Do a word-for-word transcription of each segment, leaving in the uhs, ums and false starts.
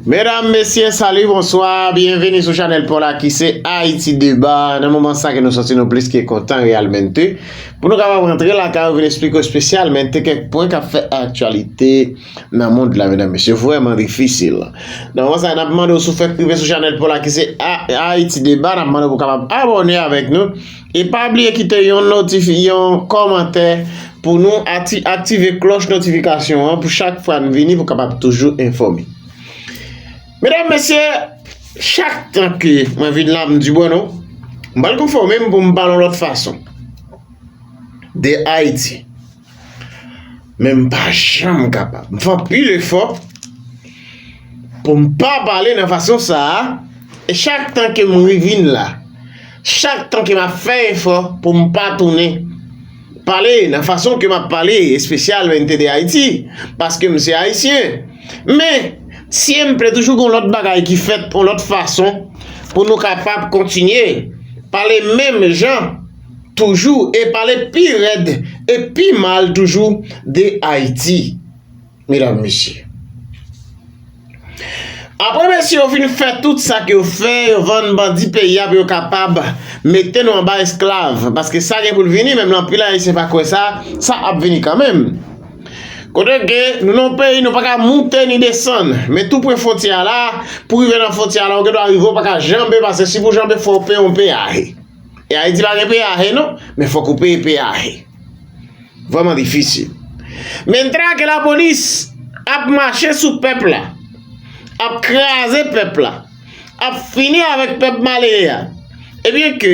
Medam, mesye, salut, bonsoir, byenveni sou chanèl pa w la ki se Haïti Débat. Nan moman sa ke nou sòti, nou plis ke kontan realmente pou nou kapab rantre lakay ou vin esplike w espesyalmente kèk pwen k ap fè aktyalite nan mond la, medam, mesye, vrèman difisil. Nan moman sa, n ap mande w si w fèk rive sou chanèl pa w la ki se A- Haïti Débat, n ap mande w pou w kapab abòne avèk nou. E pa bliye kite yon notifi- yon kòmantè pou nou ati- aktive klòch notifikasyon an pou chak fwa n vini pou w kapab toujou enfòme. Medam, mesye, chak tan ke mwen vin la, m di, bon, non, m pral konfòme m pou m pale yon lòt fason de Ayiti. Men m pa janm kapab. M fè anpil efò pou m pa pale nan fason sa a. E chak tan ke m revin la, chak tan ke m ap fè efò pou m pa tounen pale nan fason ke m ap pale, espesyalmente de Ayiti, paske m se Ayisyen. Men, si m vle toujou gen yon lòt bagay ki fèt yon lòt fason pou nou kapab kontinye pale menm jan toujou e pale pi rèd e pi mal toujou de Ayiti, medam, mesye. Apre mesye yo fin fè tout sa ke yo fè, yo vann bandi peyi a pou yo kapab mete nou anba esklav, paske sa gen pou l vini, menm lè anpil Ayisyen pa kwè sa, sa ap vini kanmenm. Kote ke nou nan yon peyi, nou pa ka moute ni desann, men tou pre fwontyè a la, pou rive nan fwontyè a la, ou gen dwa rive, ou pa ka janbe, paske si pou janbe, fò w peye yon peyaje. E Ayiti pa gen peyaje non, men fòk ou peye peyaje. Vrèman difisil. Men tra ke lapolis ap mache sou pèp la, ap kraze pèp la, ap fini avèk pèp malere a. Ebyen ke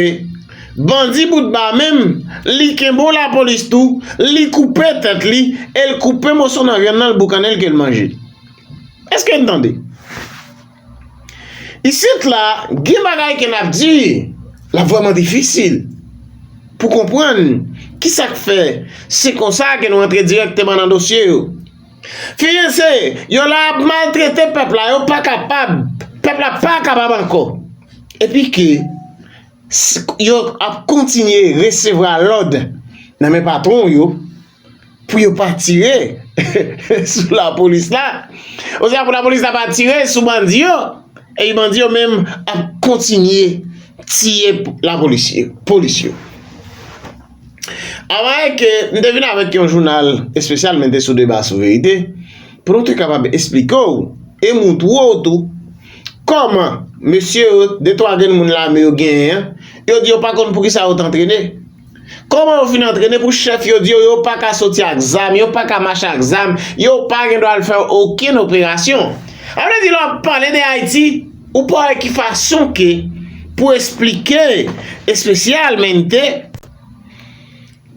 bandi bout ba menm, li kenbe lapolis tou, li koupe tèt li, e l koupe moso nan vyann nan, l boukannen l ke l manje. Èske n tande? Isit la, gen bagay ke n ap di, l ap vrèman difisil pou konprann ki sa k fè se konsa ke nou antre dirèkteman nan dosye yo. Fiyanse, yo la ap maltrete pèp la, yo pa kapab, pèp la pa kapab ankò. Epi ke s- yo ap kontinye resevwa lòd nan men patwon yo, pou yo pa tire sou lapolis la. Oswa pou lapolis la pa tire sou bandi yo. E bandi yo menm ap kontinye tiye lapolis yo, polis yo. Avan ke m te vin avèk yon jounal espesyal, men te sou Deba sou Verite, pou nou te kapab esplike w e moutre w tou kòman mesye yo, de twa grenn moun lame yo genyen an, yo di yo pa konn poukisa yo t antrene. Kòman yo fin antrene pou chèf yo di yo, yo pa ka soti ak zam, yo pa ka mache ak zam, yo pa gen dwa al fè okenn operasyon? Sa vle di, lè w ap pale de Ayiti, ou pa wè ki fason ke pou esplike espesyalmente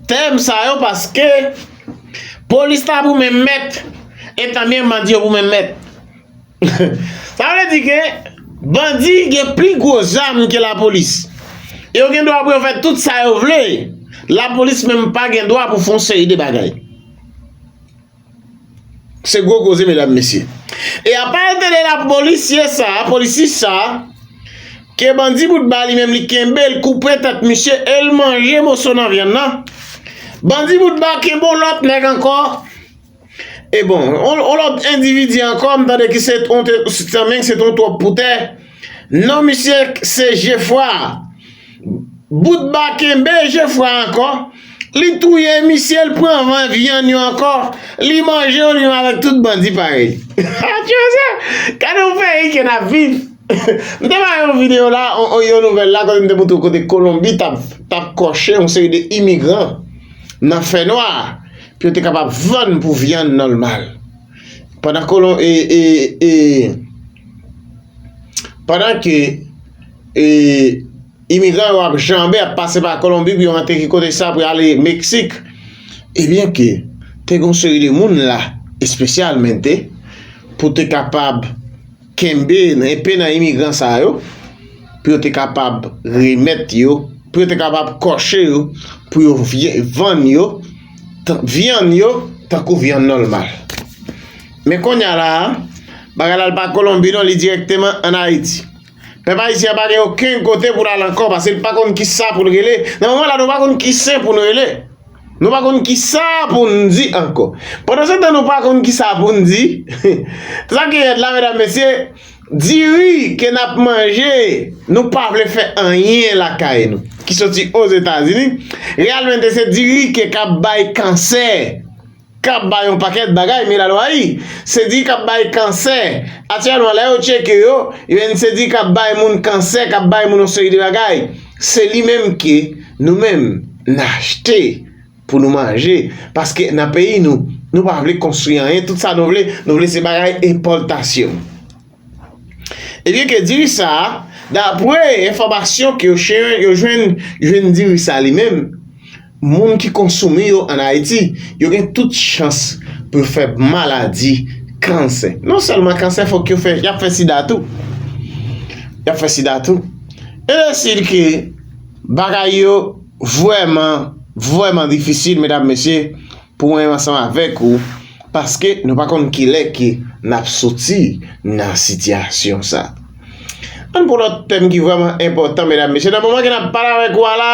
tèm sa yo, paske polis la pou menm mèt, e tanbyen bandi yo pou menm mèt. Sa vle di ke bandi gen pli gwo zam ke lapolis. Yo gen dwa pou yo fè tout sa yo vle. Lapolis menm pa gen dwa pou fè yon seri de bagay. Se gwo koze, medam, mesye. E apa l te de lapolisye sa, polisye sa, ke bandi bout ba li menm li kenbe, l koupe tèt misye e l manje moso nan vyann nan. Bandi bout ba kenbe yon lòt nèg ankò. E bon, on, on lòt endividi ankò, m tande ki se on te, se tanmen se ton twòp pou tè. Non, misye se Jefwa. Bout ba kenbe Jefwa ankò. Li touye misye, l pran van vyann yo ankò. Li manje yo, li menm avèk tout bandi parèy. Atchè, gade yon peyi ke n ap viv. M te bay yon videyo la, yon, yon nouvèl la, kote m te montre w kote Kolonbi t ap, t ap kòche yon seri de imigran nan fènwa. Pou yo te kapab vann pou vyann nòmal. Pandan kolon, e, e, e, pandan ke, e, imigran yo ap janbe, ap pase pa Kolonbi pou yo antre ki kote sa, pou yo ale Meksik, ebyen ke te gen yon seri de moun la, espesyalmente, pou te kapab kenbe nan, enpe nan imigran sa yo, pou yo te kapab remèt yo, pou yo te kapab kòche yo, pou yo vye- vann yo, tan- vyann yo, tankou vyann nòmal. Men kounye a la a, bagay la l pa Kolonbi non, li dirèkteman ann Ayiti. Pèp ayisyen an pa gen okenn kote pou l al ankò, paske l pa konn ki sa pou l rele. Nan moman la, nou pa konn ki sen pou n rele. Nou pa konn kisa pou n di ankò. Pandan se tan nou pa konn kisa pou n di, sa ki rèd la, medam, mesye, diri ke n ap manje, nou pa vle fè anyen lakay nou, ki soti Ozetazini. Realmente se diri ke k ap bay kansè, k ap bay yon pakèt bagay, Milalwayi. Se diri k ap bay kansè. Aktyèlman, lè yo tcheke yo, yo jwenn se diri k ap bay moun kansè, k ap bay moun yon seri de bagay. Se li menm ke nou menm n achte pou nou manje. Paske nan peyi nou, nou pa vle konstwi anyen. Tout sa nou vle, nou vle se bagay enpòtasyon. Ebyen ke diri sa a, dapre enfòmasyon ke yo chen-, yo jwenn, jwenn diri sa li menm, moun ki konsome yo ann Ayiti, yo gen tout chans pou yo fè maladi kansè. Non sèlman kansè, fòk yo fè, y ap fè sida tou. Y ap fè sida tou. E si ke bagay yo vrèman, vrèman difisil, medam, mesye, pou mwen menm ansanm avèk ou, paske nou pa konn kilè ke n ap soti nan sitiyasyon sa. Ann pran lòt tèm ki vrèman enpòtan, medam, mesye. Nan moman ke n ap pale avèk ou a la,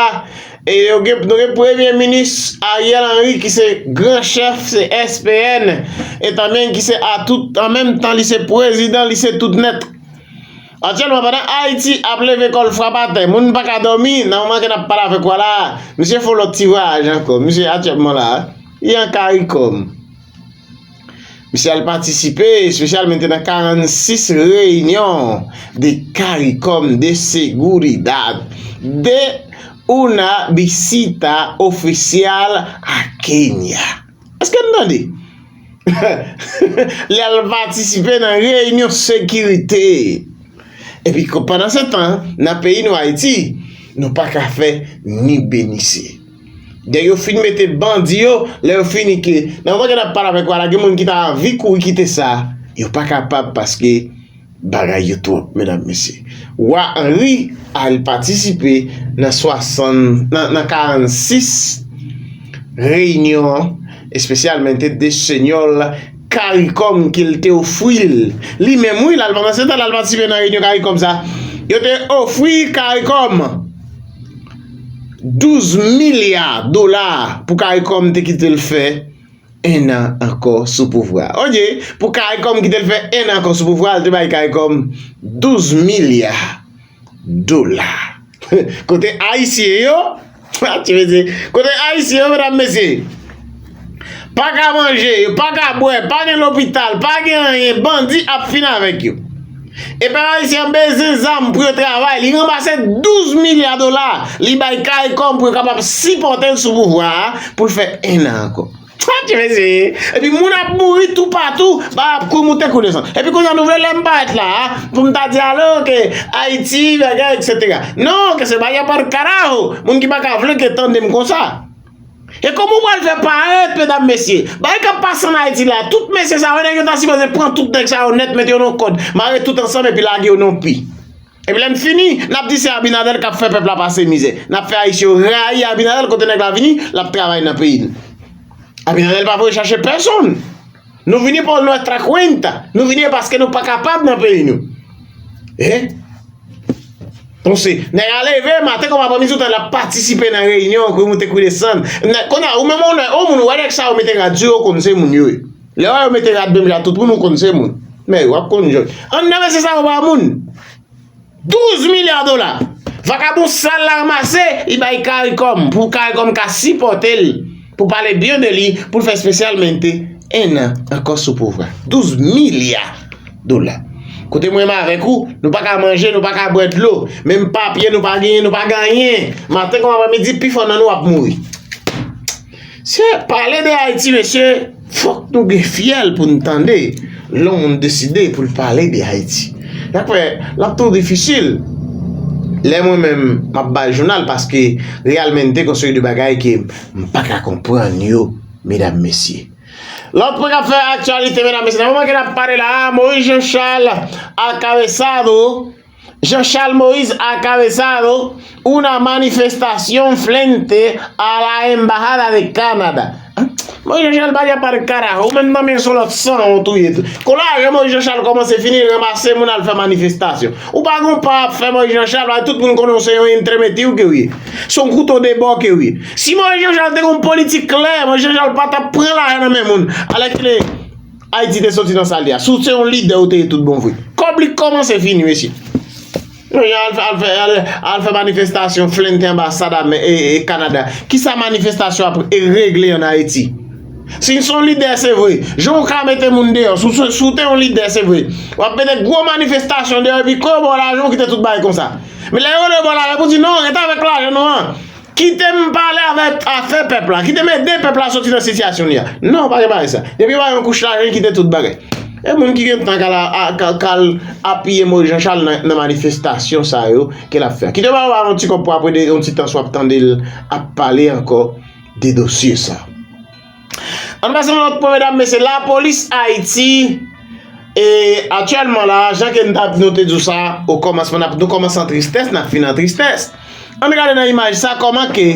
e yo gen, nou gen Premye Minis Ariel Henry ki se gran chèf, se S P N, e tanmen ki se a tout, an menm tan li se prezidan, li se tout nèt. Aktyèlman, pandan Ayiti ap leve kò l frap atè, moun pa ka dòmi, nan moman ke n ap pale avèk ou a la, misye fè yon lòt ti vwayaj ankò. Misye aktyèlman la, li an CARICOM. Misye al patisipe espesyalmente nan karannsis reyinyon de CARICOM de seguridad de una visita oficial a Kenya. Èske n tande? Li al patisipe nan reyinyon sekirite. Epi ko-, pandan se tan, nan peyi nou Ayiti, nou pa ka fè ni be ni sye. Lè yo fin mete bandi yo, lè yo fini ke, nan moman ke n ap pale avèk ou a la, gen moun ki ta anvi kouri kite sa, yo pa kapab paske bagay yo twòp, medam, mesye. Wa Henry al patisipe nan swasann, nan, nan karannsis reyinyon, espesyalmente de senyòl CARICOM ke l te ofri l. Li menm, wi, l al, pandan se tan, l al patisipe nan reyinyon CARICOM sa. Yo te ofri CARICOM douz milya dola pou CARICOM te kite l fè en an ankò sou pouvwa. Oke, pou CARICOM kite l fè en an ankò sou pouvwa, l te bay CARICOM douz milya dola. Kote Ayisyen yo, kote Ayisyen yo, medam, mesye, pa ka manje, yo pa ka bwè, pa gen lopital, pa gen anyen, bandi ap fin avèk yo. E pèp ayisyen an bezwen zam pou yo travay, li ranmase douz milya dola, li bay CARICOM pou yo kapab sipòte l sou pouvwa a, pou l fè en an ankò. Sa ki mesye. Epi moun ap mouri toupatou, ba ap kouri moute kou desann. Epi kounye a nou vle lè m parèt la a, pou m ta di alo ke Ayiti, bagay, etsetera. Non, que se vaya pa'l carajo. Moun ki pa ka vle ke tande m konsa. E kòman w pral fè parèt, medam, mesye? Bagay k ap pase ann Ayiti la, tout mesye sa yo, nèg yo ta sipoze pran tout nèg sa yo nèt, mete yo nan kòd, mare tout ansanm epi lage yo nan pi. Epi lè n fini, n ap di se Abinader k ap fè pèp la pase mizè. N ap fè Ayisyen yo rayi Abinader, kote nèg la vini, l ap travay nan peyi l. Abinader pa voye chache pèsonn. Nou vini por nuestra cuenta. Nou vini paske nou pa kapab nan peyi nou. Eh? Entonces, nèg la leve maten kòm aprèmidi, ou tande l ap patisipe nan reyinyon, kou moute kou desann. Nèg, kounye a, ou menm, ou, ou moun, ou wè nèg sa yo mete rad sou yo, ou konn se moun yo ye. Lè w wè yo mete rad menm jan tout moun, ou konn se moun. Men w ap konn jòj. Anndan mesye sa yo pa moun. Douz milya dola. Vakabon sal la ranmase, li bay CARICOM, pou CARICOM ka sipòte l, pou pale byen de li, pou l fè espesyalmente en an ankò sou pouvwa. Douz milya dola. Kote mwen menm avèk ou, nou pa ka manje, nou pa ka bwè dlo. Menm papye nou pa genyen, nou pa gen anyen. Maten kòm aprèmidi, pifò nan nou ap mouri. Se pale de Ayiti, mesye, fòk nou gen fyèl pou n tande lè yon moun deside pou l pale de Ayiti. N ap wè, l ap twò difisil lè mwen menm m ap bay jounal paske reyèlman te gen yon seri de bagay ke m pa ka konprann yo, medam, mesye. Lòt pwen k ap fè aktyalite, medam, mesye, nan moman ke n ap pale la a, Moïse Jean Charles Acabezado, Jean Charles Moïse Acabezado, una manifestación frente a la Embajada de Canadá. Moïse Jean Charles pa gen pa de karaho, ou menm nan men son lòt san ou touye tou. Kon lajan Moïse Jean Charles kòmanse fini, ranmase moun al fè manifestasyon. Ou pa gon pa ap fè Moïse Jean Charles, tout moun konnen w se yon entremeti w ke w ye. Se yon kouto de bò ke w ye. Si Moïse Jean Charles te gon politik klè, Moïse Jean Charles pa t ap pran lajan nan men moun. Alèkile, Ayiti te soti nan sa l ye a. Si w se yon lidè, ou te ye tout bon vre. Kòb li kòmanse fini, mesye. Al fè, al fè, al, al fè manifestasyon flente anbasad Kanada. Kisa manifestasyon ap regle ann Ayiti? Si w se yon lidè, se vre. Jan w ka mete moun deyò, si w te yon lidè, se vre. W ap mete gwo manifestasyon deyò, epi ke w ba w lajan, w kite tout bagay konsa. Men lè yo lè w ba w lajan, pou di non, rete avèk lajan nou an. Kite m pale avèk afè pèp la. Kite m ede pèp la soti nan sitiyasyon li a. Non, pa gen bagay sa. Depi yo ba yon kouch lajan, li kite tout bagay. E moun ki gen tan k al, a, k al apiye Moïse Jean Charles nan, nan manifestasyon sa yo ke l ap fè. Kite yo ba yon ti kòb pou apre de, yon ti tan sou ap tande l ap pale ankò de dosye sa. Ann pase nan lòt pwen, medam, mesye, lapolis Ayiti, e aktyèlman la, jan ke nou te di w sa, okòmansman, nou kòmanse an tristès, n ap fini an tristès. Ann gade nan imaj sa kòman ke,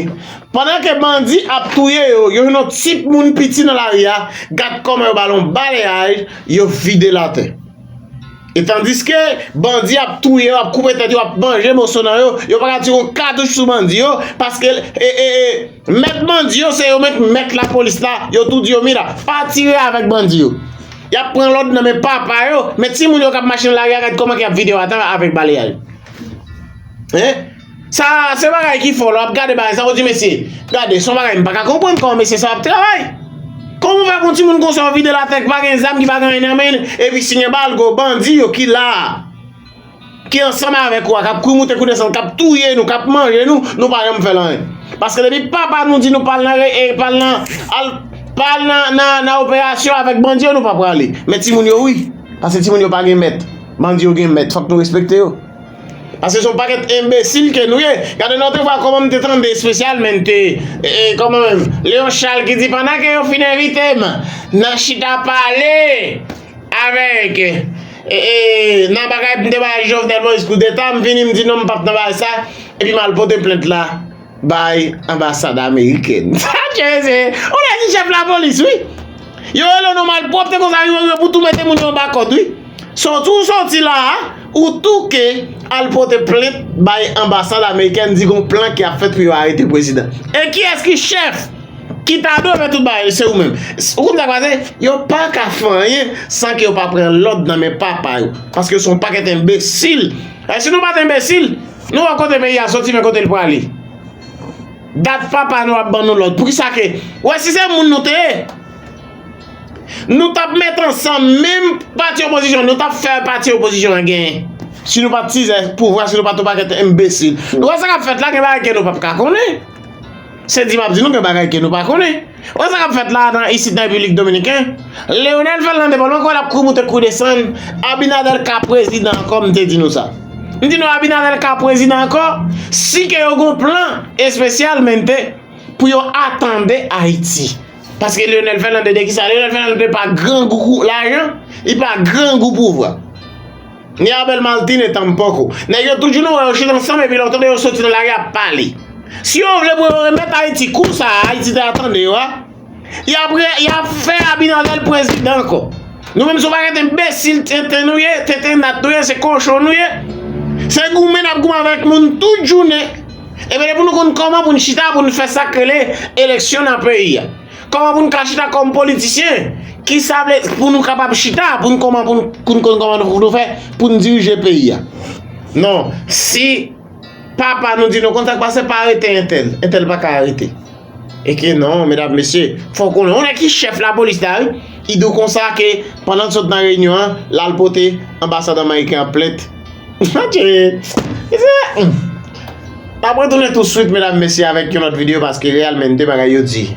pandan ke bandi ap touye yo, yo jwenn yon ti moun piti nan lari a, gad kòman yo ba l yon baleyaj, yo vide l atè. E tandiske bandi ap touye yo, ap koupe tèt yo, ap manje moso nan yo, yo pa ka tire yon katouch sou bandi yo, paske e, e, e, mèt bandi yo, se yo menm k mèt lapolis la, yo tou di yo, mira, pa tire avèk bandi yo. Y ap pran lòd nan men papa yo, men timoun yo k ap mache nan lari a, gad kòman ke y ap vide yo atè avèk baleyaj. Hein? Sa, se bagay ki fò, lè w ap gade bagay sa, ou di, mesye, gade, se yon bagay m pa ka konprann kòman mesye sa ap travay. Kòman w fè pou yon timoun konsa w vide l atè, ki pa gen zam, ki pa gen anyen nan men l, epi si gen bal, gon bandi yo ki la a, ki ansanm avèk ou a, k ap kouri moute kouri desann, k ap touye nou, k ap manje nou, nou pa janm fè l anyen. Paske depi papa nou di nou pa al nan re-, e, pa al nan, al, pa al nan, nan, nan operasyon avèk bandi yo, nou pa prale. Men timoun yo wi. Paske timoun yo pa gen mèt. Bandi yo gen mèt. Fòk nou respekte yo. Paske se yon pakèt enbesil ke nou ye. Gade nan otrefwa kòman m te tande espesyalman te, e, e, kòman menm, Léon Charles ki di pandan ke yo fin envite m nan chita pale avèk, e, e, nan bagay m te bay Jovenel Moïse koudeta, m vini m di non m p ap nan bagay sa, epi m al pote plent la bay anbasad amerikèn. Sa k ye se, ou lè di chèf lapolis, wi. Yo rele w nan malpwòpte konsa, yo, yo pou tou mete moun yo anba kòd, wi. Soti w soti la a, ou touke al pote plent bay anbasad amerikèn, di gon plan ki ap fèt pou yo arete prezidan. E kiyès ki chèf? Ki ta dwe fè tout bagay, se ou menm. Ou konn sa k pase? Yo pa ka fè anyen san ke yo pa pran lòd nan men papa yo. Paske se yon pakèt enbesil. E si nou pa t enbesil, nou wè kote peyi a soti, men kote l prale. Dat papa nou ap ban nou lòd. Poukisa ke, wè, si se moun nou te ye, nou t ap met ansanm, menm pati opozisyon, nou t ap fè pati opozisyon an genyen. Si nou pa t tizè pouvwa, si nou pa t yon pakèt enbesil. Nou wè sa k ap fèt la, gen bagay ke nou p ap ka konnen. Se di m ap di nou, gen bagay ke nou pa konnen. Wè sa k ap fèt la nan, isit nan Repiblik Dominiken. Leonel Fernandez, pandan ke l ap kouri moute kouri desann, Abinader ka prezidan ankò, m te di nou sa. M di nou Abinader ka prezidan ankò, si ke yo gon plan espesyalmente pou yo atande Ayiti. Paske Leonel Fernandez de kisa? Leonel Fernandez pa grangou lajan, li pa grangou pouvwa. Ni Abel Martinez tanpòko. Nèg yo toujou nou wè yo chita ansanm epi lè w tande yo soti nan lari ap pale. Si yo vle pou yo remèt Ayiti kou sa a, Ayiti te atande yo a, y ap re-, y ap fè Abinader prezidan ankò. Nou menm se yon pakèt enbesil tenten nou ye, tenten nat nou ye, se kochon nou ye. Se goumen n ap goumen avèk moun tout jounen. Ebyen, depi nou konn kòman pou n chita, pou n fè sa k rele eleksyon nan peyi a. Kòman pou n ka chita kòm politisyen? Kisa vle pou nou kapab chita, pou n kòman, pou n, pou n konn kòman nou, nou fè pou n dirije peyi a? Non, si papa nou di nou konn sa k pase, pa arete entèl, entèl pa ka arete. E ke non, medam, mesye, fò w konnen. Ou konnen ki chèf lapolis la, wi? Li di w konsa ke pandan l sot nan reyinyon an, l al pote anbasad ameriken an plent. Adje! Mesye, hmm. N ap retounen tou swit, medam, mesye, avèk yon lòt videyo paske reyèlman de bagay yo di.